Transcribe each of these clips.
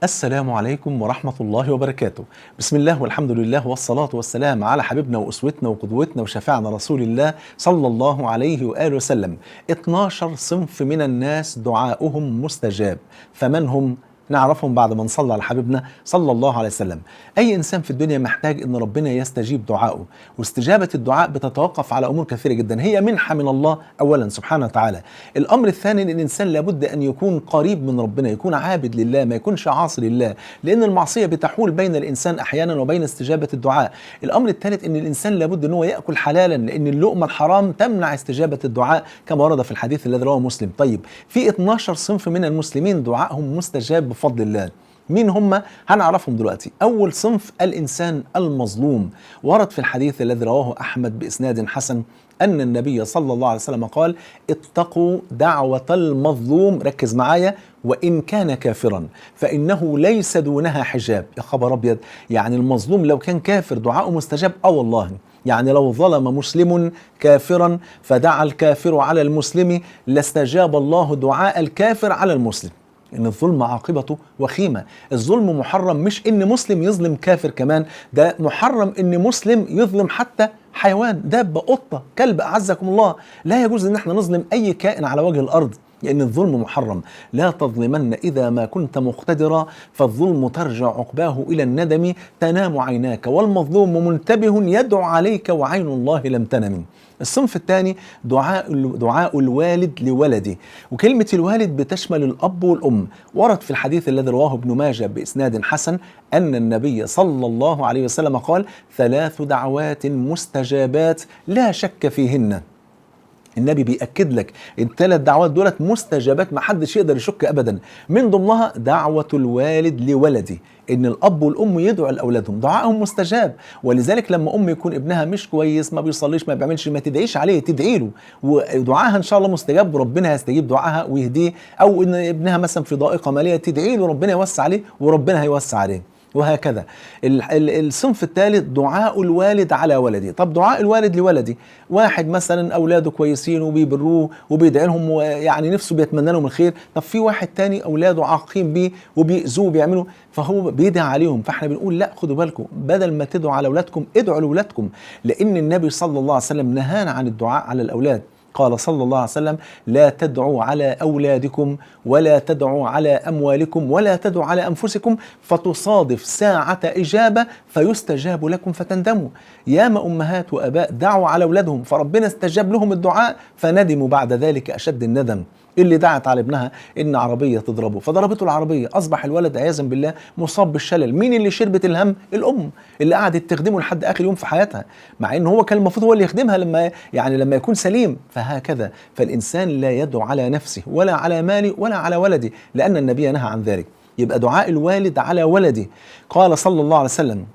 السلام عليكم ورحمة الله وبركاته. بسم الله والحمد لله والصلاة والسلام على حبيبنا وأسوتنا وقدوتنا وشفيعنا رسول الله صلى الله عليه وآله وسلم. 12 صنف من الناس دعاؤهم مستجاب، فمن هم؟ نعرفهم بعد ما نصلي على حبيبنا صلى الله عليه وسلم. أي إنسان في الدنيا محتاج إن ربنا يستجيب دعائه، واستجابة الدعاء بتتوقف على أمور كثيرة جدا، هي منحة من الله أولا سبحانه وتعالى. الأمر الثاني إن الإنسان لابد أن يكون قريب من ربنا، يكون عابد لله، ما يكونش عاصي لله، لأن المعصية بتحول بين الإنسان أحيانا وبين استجابة الدعاء. الأمر الثالث إن الإنسان لابد إن هو يأكل حلالا، لأن اللقمة الحرام تمنع استجابة الدعاء كما ورد في الحديث الذي رواه مسلم. طيب، في 12 صنف من المسلمين دعائهم مستجاب بفضل الله. مين هم؟ هنعرفهم دلوقتي. أول صنف الإنسان المظلوم. ورد في الحديث الذي رواه أحمد بإسناد حسن أن النبي صلى الله عليه وسلم قال: اتقوا دعوة المظلوم، ركز معايا، وإن كان كافرا فإنه ليس دونها حجاب. يا خبر أبيض، يعني المظلوم لو كان كافر دعاؤه مستجاب؟ آه والله. يعني لو ظلم مسلم كافرا فدعا الكافر على المسلم لاستجاب الله دعاء الكافر على المسلم. إن الظلم عاقبته وخيمة. الظلم محرم، مش إن مسلم يظلم كافر كمان، ده محرم إن مسلم يظلم حتى حيوان، دابة، قطة، كلب، أعزكم الله. لا يجوز إن احنا نظلم أي كائن على وجه الأرض، لأن الظلم محرم. لا تظلمن إذا ما كنت مقتدرا، فالظلم ترجع عقباه إلى الندم، تنام عيناك والمظلوم منتبه يدعو عليك وعين الله لم تنم. الصنف الثاني دعاء الوالد لولده، وكلمة الوالد بتشمل الأب والأم. ورد في الحديث الذي رواه ابن ماجه بإسناد حسن أن النبي صلى الله عليه وسلم قال: ثلاث دعوات مستجابات لا شك فيهن. النبي بيأكد لك الثلاث دعوات دولت مستجابات، ما حدش يقدر يشك أبدا. من ضمنها دعوة الوالد لولده، إن الأب والأم يدعوا لأولادهم، دعائهم مستجاب. ولذلك لما أم يكون ابنها مش كويس، ما بيصليش، ما بيعملش، ما تدعيش عليه، تدعي له، ودعائها إن شاء الله مستجاب وربنا هيستجيب دعائها ويهديه. أو إن ابنها مثلا في ضائقة مالية، تدعي له ربنا يوسع عليه وربنا هيوسع عليه، وهكذا. الصنف الثالث دعاء الوالد على ولده. طب دعاء الوالد لولده، واحد مثلا اولاده كويسين وبيبروه وبيدعي لهم ويعني نفسه بيتمنى لهم الخير، طب في واحد تاني اولاده عاقين بيه وبيأذوه وبيعملوا، فهو بيدعي عليهم. فاحنا بنقول لا، خدوا بالكم، بدل ما تدعوا على اولادكم ادعوا لاولادكم، لان النبي صلى الله عليه وسلم نهانا عن الدعاء على الاولاد. قال صلى الله عليه وسلم: لا تدعوا على أولادكم ولا تدعوا على أموالكم ولا تدعوا على أنفسكم فتصادف ساعة إجابة فيستجاب لكم فتندموا. ياما أمهات وأباء دعوا على أولادهم فربنا استجاب لهم الدعاء فندموا بعد ذلك أشد الندم. اللي دعت على ابنها إن عربية تضربه فضربته العربية، أصبح الولد عياذا بالله مصاب بالشلل. مين اللي شربت الهم؟ الأم اللي قعدت تخدمه لحد آخر يوم في حياتها، مع إن هو كان المفروض هو اللي يخدمها لما يكون سليم. فهكذا، فالإنسان لا يدعو على نفسه ولا على ماله ولا على ولده، لأن النبي نهى عن ذلك. يبقى دعاء الوالد على ولده. قال صلى الله عليه وسلم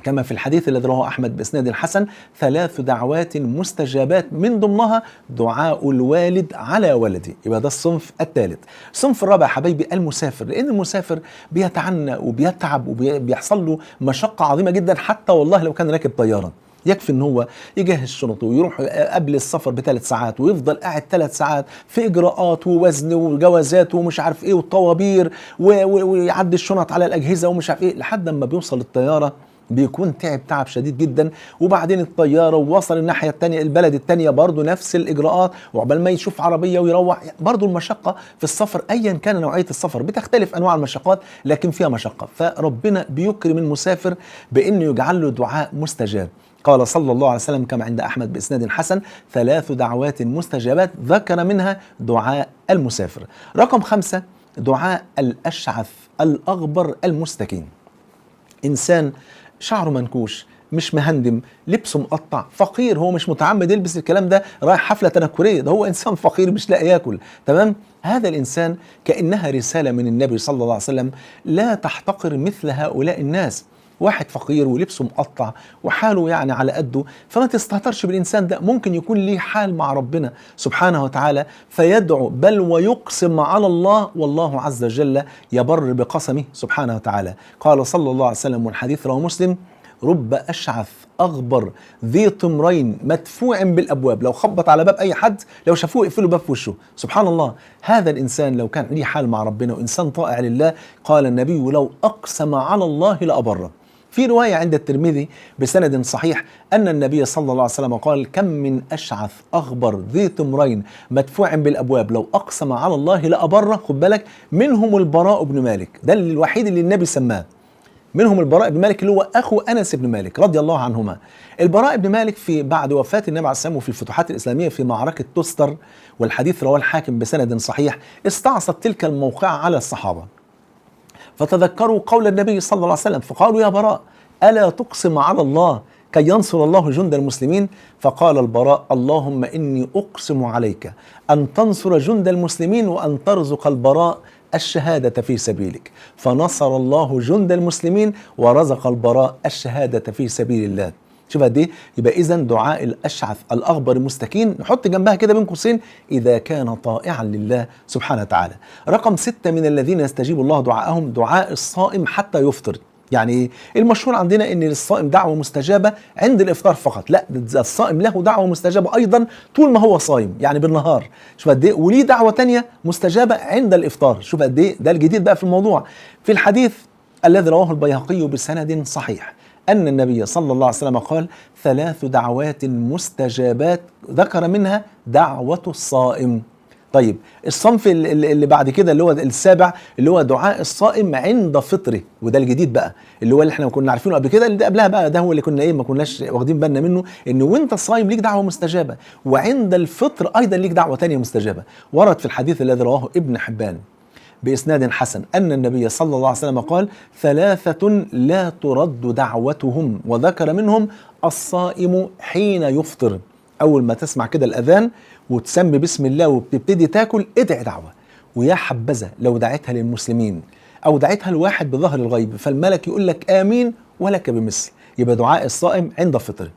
كما في الحديث الذي رواه أحمد بإسناد حسن: ثلاث دعوات مستجابات من ضمنها دعاء الوالد على ولده. يبقى ده الصنف الثالث. الصنف الرابع حبايبي المسافر، لأن المسافر بيتعنى وبيتعب وبيحصل له مشقة عظيمة جدا، حتى والله لو كان راكب طيارة. يكفي ان هو يجهز شنطه ويروح قبل السفر ب3 ساعات ويفضل قاعد 3 ساعات في اجراءات ووزن وجوازات ومش عارف ايه والطوابير ويعدي الشنط على الاجهزة ومش عارف ايه، لحد ما بيوصل الطيارة بيكون تعب شديد جدا. وبعدين الطيارة ووصل الناحية الثانية، البلد الثانية، برضه نفس الاجراءات، وعقبال ما يشوف عربية ويروح، برضه المشقة في السفر ايا كان نوعية السفر بتختلف انواع المشقات، لكن فيها مشقة. فربنا بيكرم المسافر بانه يجعل له دعاء مستجاب. قال صلى الله عليه وسلم كما عند أحمد بإسناد حسن: ثلاث دعوات مستجابات، ذكر منها دعاء المسافر. رقم 5 دعاء الأشعث الأغبر المستكين. إنسان شعره منكوش، مش مهندم، لبسه مقطع، فقير، هو مش متعمد يلبس الكلام ده رايح حفلة تنكرية، ده هو إنسان فقير مش لاقي ياكل، تمام؟ هذا الإنسان كأنها رسالة من النبي صلى الله عليه وسلم: لا تحتقر مثل هؤلاء الناس. واحد فقير ولبسه مقطع وحاله يعني على قده، فما تستهترش بالإنسان ده، ممكن يكون ليه حال مع ربنا سبحانه وتعالى فيدعو بل ويقسم على الله، والله عز وجل يبر بقسمة سبحانه وتعالى. قال صلى الله عليه وسلم والحديث رواه مسلم: رب أشعث أغبر ذي طمرين مدفوع بالأبواب، لو خبط على باب أي حد لو شافوه يقفلوا باب في وشه. سبحان الله، هذا الإنسان لو كان ليه حال مع ربنا وإنسان طائع لله، قال النبي لو أقسم على الله لأبره. في رواية عند الترمذي بسند صحيح أن النبي صلى الله عليه وسلم قال كم من أشعث أغبر ذي تمرين مدفوع بالأبواب لو أقسم على الله لأبره. خد بالك، منهم البراء بن مالك، ده الوحيد اللي النبي سماه منهم، البراء بن مالك اللي هو أخو أنس بن مالك رضي الله عنهما. البراء بن مالك في بعد وفاة النبي عليه الصلاة والسلام وفي الفتوحات الإسلامية في معركة تستر، والحديث رواه الحاكم بسند صحيح، استعصت تلك الموقعة على الصحابة فتذكروا قول النبي صلى الله عليه وسلم، فقالوا يا براء ألا تقسم على الله كي ينصر الله جند المسلمين؟ فقال البراء اللهم إني أقسم عليك أن تنصر جند المسلمين وأن ترزق البراء الشهادة في سبيلك. فنصر الله جند المسلمين ورزق البراء الشهادة في سبيل الله. شوف قد ايه. يبقى اذا دعاء الاشعث الاغبر المستكين نحط جنبها كده بين قوسين اذا كان طائعا لله سبحانه وتعالى. رقم 6 من الذين يستجيب الله دعاءهم دعاء الصائم حتى يفطر. يعني ايه؟ المشهور عندنا ان للصائم دعوه مستجابة عند الافطار فقط، لا، الصائم له دعوه مستجابة ايضا طول ما هو صايم، يعني بالنهار. شوف قد ايه. وليه دعوه ثانية مستجابة عند الافطار. شوف قد ايه، ده الجديد بقى في الموضوع. في الحديث الذي رواه البيهقي بسند صحيح أن النبي صلى الله عليه وسلم قال 3 دعوات مستجابات ذكر منها دعوة الصائم. طيب الصنف اللي بعد كده اللي هو السابع اللي هو دعاء الصائم عند فطره، وده الجديد بقى اللي هو اللي احنا كنا عارفينه قبل كده، اللي ده قبلها بقى ده هو اللي كنا ايه ما كناش واخدين بالنا منه، ان وانت صايم ليك دعوة مستجابة، وعند الفطر ايضا ليك دعوة تانية مستجابة. ورد في الحديث الذي رواه ابن حبان بإسناد حسن أن النبي صلى الله عليه وسلم قال 3 لا ترد دعوتهم، وذكر منهم الصائم حين يفطر. أول ما تسمع كده الأذان وتسمي بسم الله وبتبتدي تاكل ادعي دعوة، ويا حبذا لو دعيتها للمسلمين أو دعيتها لواحد بظهر الغيب فالملك يقول لك آمين ولك بمثل. يبقى دعاء الصائم عند فطره.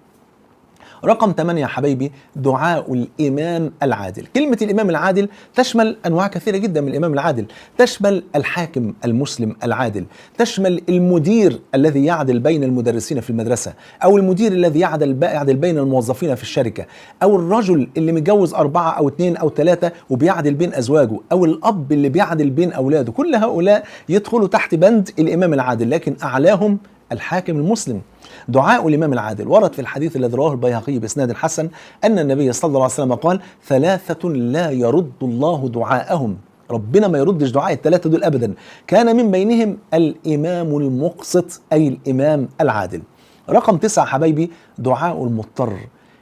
رقم 8 يا حبايبي دعاء الإمام العادل. كلمة الإمام العادل تشمل أنواع كثيرة جدا من الإمام العادل، تشمل الحاكم المسلم العادل، تشمل المدير الذي يعدل بين المدرسين في المدرسة، أو المدير الذي يعدل بين الموظفين في الشركة، أو الرجل اللي متجوز 4 أو 2 أو 3 وبيعدل بين أزواجه، أو الأب اللي بيعدل بين أولاده. كل هؤلاء يدخلوا تحت بند الإمام العادل، لكن أعلاهم الحاكم المسلم. دعاء الإمام العادل ورد في الحديث الذي رواه البيهقي بإسناد حسن أن النبي صلى الله عليه وسلم قال 3 لا يرد الله دعاءهم، ربنا ما يردش دعاء ال3 دول أبدا. كان من بينهم الإمام المقسط أي الإمام العادل. رقم 9 حبايبي دعاء المضطر.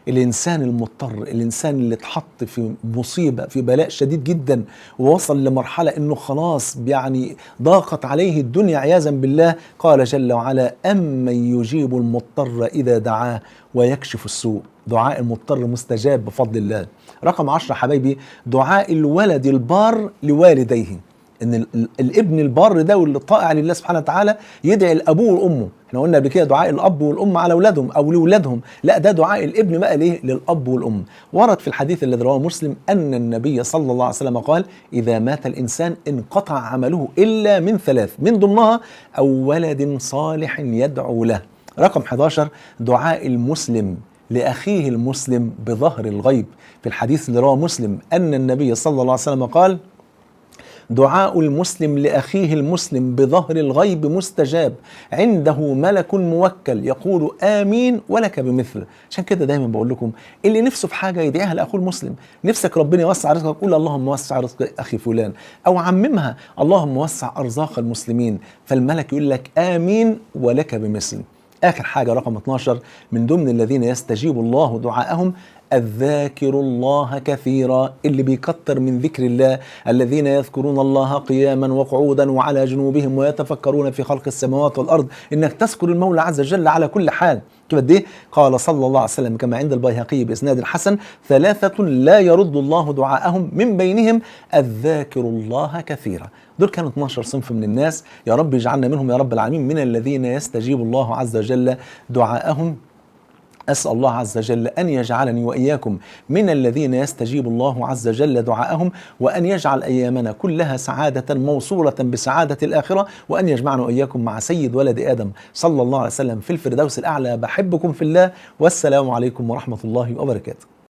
الإنسان المضطر، الإنسان اللي اتحط في مصيبة، في بلاء شديد جدا، ووصل لمرحلة إنه خلاص يعني ضاقت عليه الدنيا عياذا بالله، قال جل وعلا أمن يجيب المضطر إذا دعاه ويكشف السوء. دعاء المضطر مستجاب بفضل الله. رقم 10 حبايبي دعاء الولد البار لوالديه. ان الابن البار ده واللي طائع لله سبحانه وتعالى يدعي لابوه وامه. احنا قلنا قبل كده دعاء الاب والام على اولادهم او لاولادهم، لا ده دعاء الابن بقى ليه؟ للاب والام. ورد في الحديث الذي رواه مسلم ان النبي صلى الله عليه وسلم قال اذا مات الانسان انقطع عمله الا من 3، من ضمنها او ولد صالح يدعو له. رقم 11 دعاء المسلم لاخيه المسلم بظهر الغيب. في الحديث اللي رواه مسلم ان النبي صلى الله عليه وسلم قال دعاء المسلم لأخيه المسلم بظهر الغيب مستجاب، عنده ملك موكل يقول آمين ولك بمثل. عشان كده دايما بقول لكم اللي نفسه في حاجة يدعيها لأخوه المسلم. نفسك ربنا يوسع رزقك، قول اللهم وسع رزق أخي فلان، أو عممها اللهم وسع أرزاق المسلمين، فالملك يقول لك آمين ولك بمثل. آخر حاجة رقم 12 من ضمن الذين يستجيب الله دعاءهم الذاكر الله كثيرا، اللي بيكتر من ذكر الله، الذين يذكرون الله قياما وقعودا وعلى جنوبهم ويتفكرون في خلق السماوات والأرض. إنك تذكر المولى عز وجل على كل حال. كيف دي؟ قال صلى الله عليه وسلم كما عند البيهقي بإسناد الحسن 3 لا يرد الله دعاءهم من بينهم الذاكر الله كثيرا. دول كانوا 12 صنف من الناس، يا رب يجعلنا منهم يا رب العالمين، من الذين يستجيب الله عز وجل دعاءهم. أسأل الله عز وجل أن يجعلني وإياكم من الذين يستجيب الله عز وجل دعاءهم، وأن يجعل أيامنا كلها سعادة موصولة بسعادة الآخرة، وأن يجمعنا وإياكم مع سيد ولد آدم صلى الله عليه وسلم في الفردوس الأعلى. بحبكم في الله، والسلام عليكم ورحمة الله وبركاته.